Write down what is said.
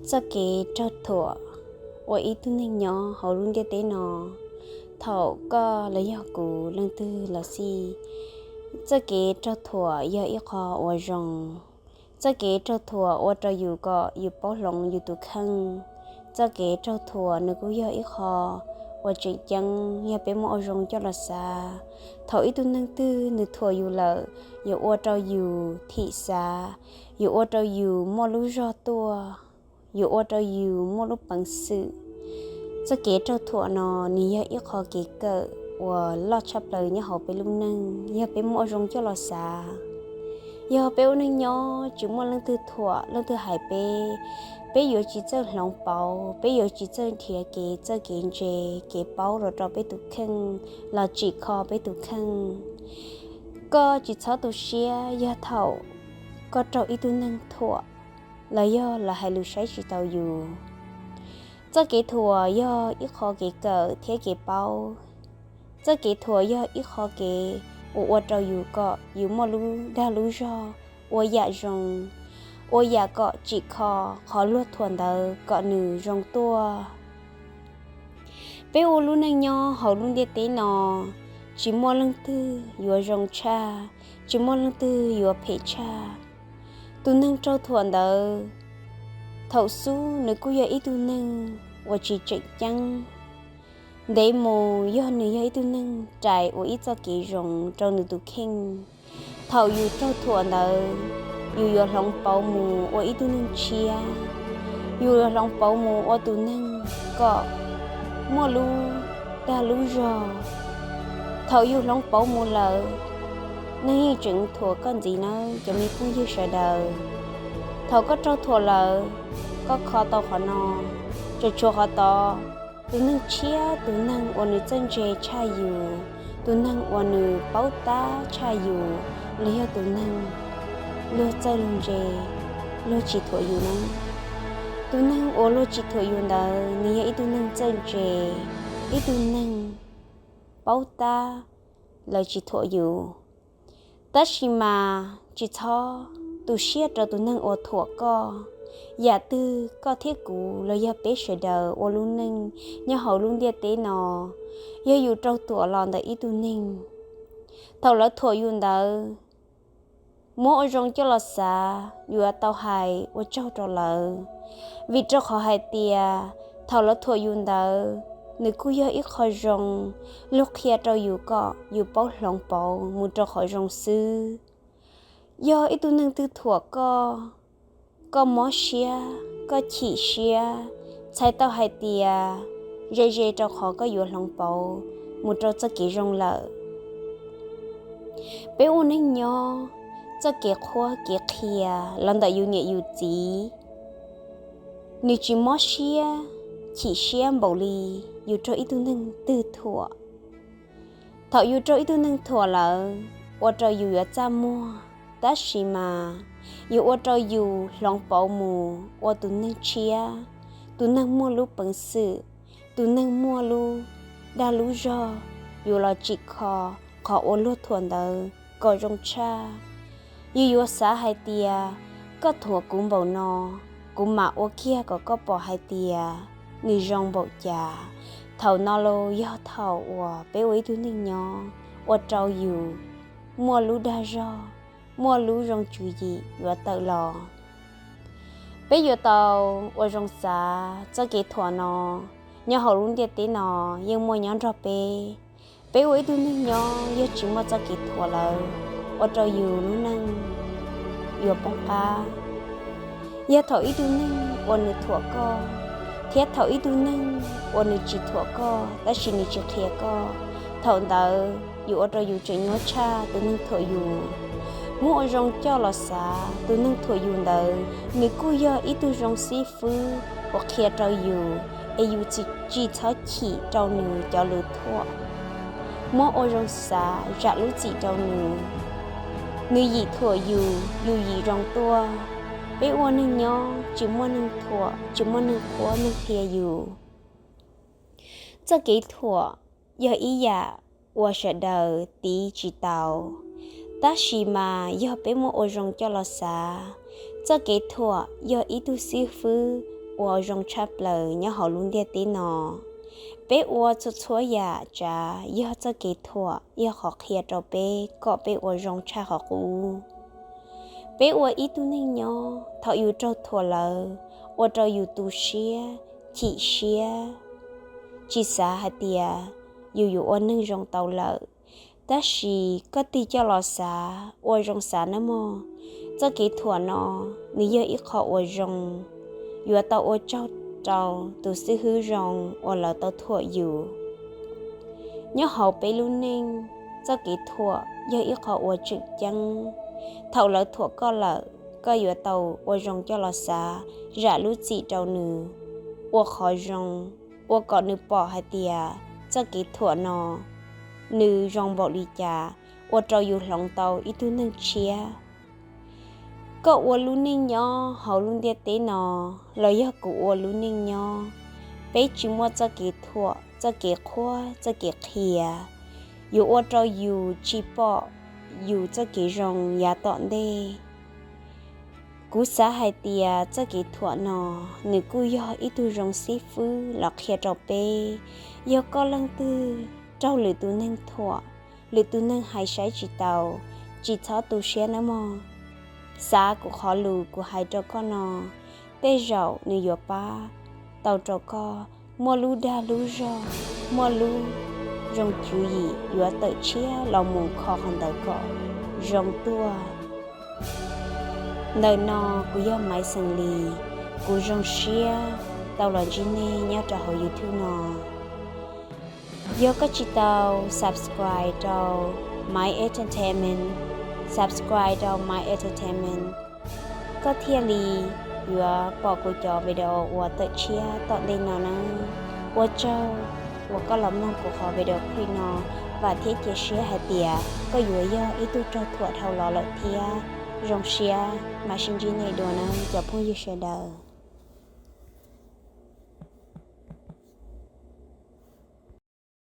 Txoj kev raug thuam ua ib tug neeg nyob hauv lub ntiaj teb no, thaum koj los yog kuv leej twg los xij, txoj kev raug thuam yog ib qho uas zoo. Txoj kev raug thuam ua rau yus kom yus paub hloov yus tus kheej. Txoj kev raug thuam nws kuj yog ib qho uas tseem ceeb yog peb muab ua zoo coj los xav. Thaum ib tug neeg twg nws thuam yus lawm, yuav ua rau yus thim xav, yuav ua rau yus muaj lub zog tuaj, yuav ua rau yus muaj lub peev xwm. Txoj kev raug thuam no nws yog ib qho kev kawm uas loj tshaj plaws nyob hauv peb lub neej yog peb muab ua zoo coj los xav. Yog peb ua neej nyob tsis muaj leej twg thuam leej twg hais peb, peb yuav tsis txawj hloov pauv, peb yuav tsis txawj nrhiav kev txawj kev ntse, kev paub los rau peb tus kheej, los tsim kho peb tus kheej. Koj tsis txhob tu siab yog thaum koj raug ib tug neeg thuam los yog lawv hais lus saib tsis taus yus. Txoj kev thuam yog ib qho kev kawm thiab kev paub. Txoj kev thuam yog ib qho kev uas ua rau yus kom yus muaj lub dag lub zog, ua yam zoo, ua yam kom tsim kho qhov luag thuam ntawd kom nws zoo tuaj. Peb ua lub neej nyob hauv lub ntiaj teb no, tsis muaj leej twg yuav zoo tshaj, tsis muaj leej twg yuav phem tshaj. Tus neeg raug thuam ntawd, thaum xub nws kuj yog ib tug neeg uas tsis tseem ceeb. Ntev mus yog nws yog ib tug neeg rais ua ib txoj kev zoo rau nws tus kheej. Thaum yus raug thuam ntawd, yus yuav hloov pauv mus ua ib tug neeg tshiab, yus yuav hloov pauv mus ua tus neeg kom muaj lub dag lub zog. Thaum yus hloov pauv mus lawm, neeg yeej tseem thuam koj ntxiv nawb cov me phooj ywg sawv daws. Thaum koj raug thuam lawm, koj kho tau qhov no, tseem tshuav qhov tod. Tus neeg tshiab, tus neeg uas nws txawj ntse tshaj yus, tus neeg uas nws paub tab tshaj yus, los yog tus neeg luag txawj luag ntse, luag tsis thuam yus na. Tus neeg uas luag tsis thuam yus ntawd nws yog ib tug neeg txawj ntse, ib tug neeg paub tab, lawv tsis thuam yus. Tab sis mas tsis txhob tu siab rau tus neeg uas thuam koj. Yam twg koj thiab kuv los yog peb sawv daws ua lub neej nyob hauv lub ntiaj teb no, yog yus raug thuam los ntawm ib tug neeg, thaum lawv thuam yus ntawd, muab ua zoo coj los xav, yuav tau hais ua tsaug rau lawv. Vim rau qhov hais tias thaum lawv thuam yus ntawd, nws kuj yog ib qho zoo, luag qhia rau yus kom yus paub hloov pauv mus rau qhov zoo xwb. Yog ib tug neeg twg thuam koj, koj mob siab, koj chim siab, txhais tau hais tias ze ze rau qhov koj yuav hloov pauv mus rau txoj kev zoo lawm. Peb ua neej nyob, txoj kev qhuab kev qhia los ntawm yus niam yus txiv, nws tsis mob siab, chim siab npaum li yus raug ib tug neeg twg thuam. Thaum yus raug ib tug neeg thuam lawm, ua rau yus yuav txaj muag, tab sis mas yus ua rau yus hloov pauv mus ua tus neeg tshiab, tus neeg muaj lub peev xwm, tus neeg muaj lub dag lub zog, yus los tsim kho qhov uas luag thuam ntawd kom zoo tshaj. Yus yuav xav hais tias koj thuam kuv npaum no, kuv mam ua kiag kom koj pom hais tias nws zoo npaum cas. Thaum no los yog thaum uas peb ua ib tug neeg nyob ua rau yus muaj lub dag zog, muaj lub zoo tswv yim yuav tawm los. Peb yuav tau ua zoo xav txoj kev thuam no, nyob hauv lub ntiaj teb no yeej muaj nyob nrog peb. Peb ua ib tug neeg nyob yog tsis muaj txoj kev thuam lawm, ua rau yus lub neej yuav poob qab. Yog thaum ib tug neeg uas nws thuam koj, thiab thaum ib tug neeg uas nws tsis thuam koj tab sis nws tsis qhia koj, thaum ntawd yus ua rau yus tseem nyuaj tshaj tus neeg thuam yus. Muab ua zoo coj los xav, tus neeg thuam yus ntawd nws kuj yog ib tug zoo xib fwb uas qhia rau yus, es yus tsis txhob chim rau nws cov lus thuam. Muab ua zoo xav zam lub txim rau nws. Nws yim thuam yus, yus yim zoo tuaj. Peb ua neeg nyob tsis muaj neeg thuam, tsis muaj neeg qhuab neeg qhia yus. Txoj kev thuam yog ib yam uas sawv daws tiv tsis tau, tab sis mas yog peb muab ua zoo coj los xav, txoj kev thuam yog ib tug xib fwb ua zoo tshaj plaws nyob hauv lub ntiaj teb no. Peb ua txhua txhua yam tsav yog txoj kev thuam yog qhov qhia rau peb kom peb ua zoo tshaj qhov qub. Peb ua ib tug neeg nyob, thaum yus raug thuam lawm, ua rau yus tu siab, chim siab, tsis xav hais tias yus yuav ua neeg zoo tau lawm. Tab sis koj tig coj los xav ua zoo xav nawb mog, txoj kev thuam no nws yog ib qho uas zoo, yuav tau ua tsaug rau tus xib hwb zoo uas lawv tau thuam yus. Nyob hauv peb lub neej, txoj kev thuam yog ib qho uas tseem ceeb. Thaum lawv thuam koj lawm, koj yuav tau ua zoo coj los xav, zam lub txim rau nws, ua qhov zoo, ua kom nws pom hais tias txoj kev thuam no nws zoo npaum li cas, ua rau yus hloov tau ib tug neeg tshiab. Koj ua lub neej nyob hauv lub ntiaj teb no, los yog kuv ua lub neej nyob, peb tsis muaj txoj kev thuam, txoj kev qhuab, txoj kev qhia, yuav ua rau yus tsis pom yus txoj kev zoo yav tom ntej. Kuv xav hais tias txoj kev thuam no, nws kuj yog ib tug zoo xib fwb los qhia rau peb, yog koj leej twg raug lwm tus neeg thuam, lwm tus neeg hais saib tsis taus, tsis txhob tu siab nawb mog. Xav kuv qhov lus kuv hais rau koj no, tej zaum nws yuav pab tau rau koj muaj lub dag lub zog, muaj lub zoo tswv yim yuav tawm tshiab los mus kho qhov ntawd kom zoo tuaj. Ntawm no kuv yog Maiv Xeem Lis, kuv zoo siab tau los ntsib nej nyob rau hauv YouTube no. Yog koj tsis tau subscribe rau Maiv Entertainment, subscribe rau Maiv Entertainment, koj thiaj li yuav pom kuv cov video uas tawm tshiab tom ntej no nawb. Ua tsaug uas koj los mloog kuv qhov video clip no, vam thiab cia siab hais tias koj yuav yog ib tug raug thuam dhau los lawm thiab. Zoo siab mam sib ntsib nej dua nawb cov phooj ywg sawv daws.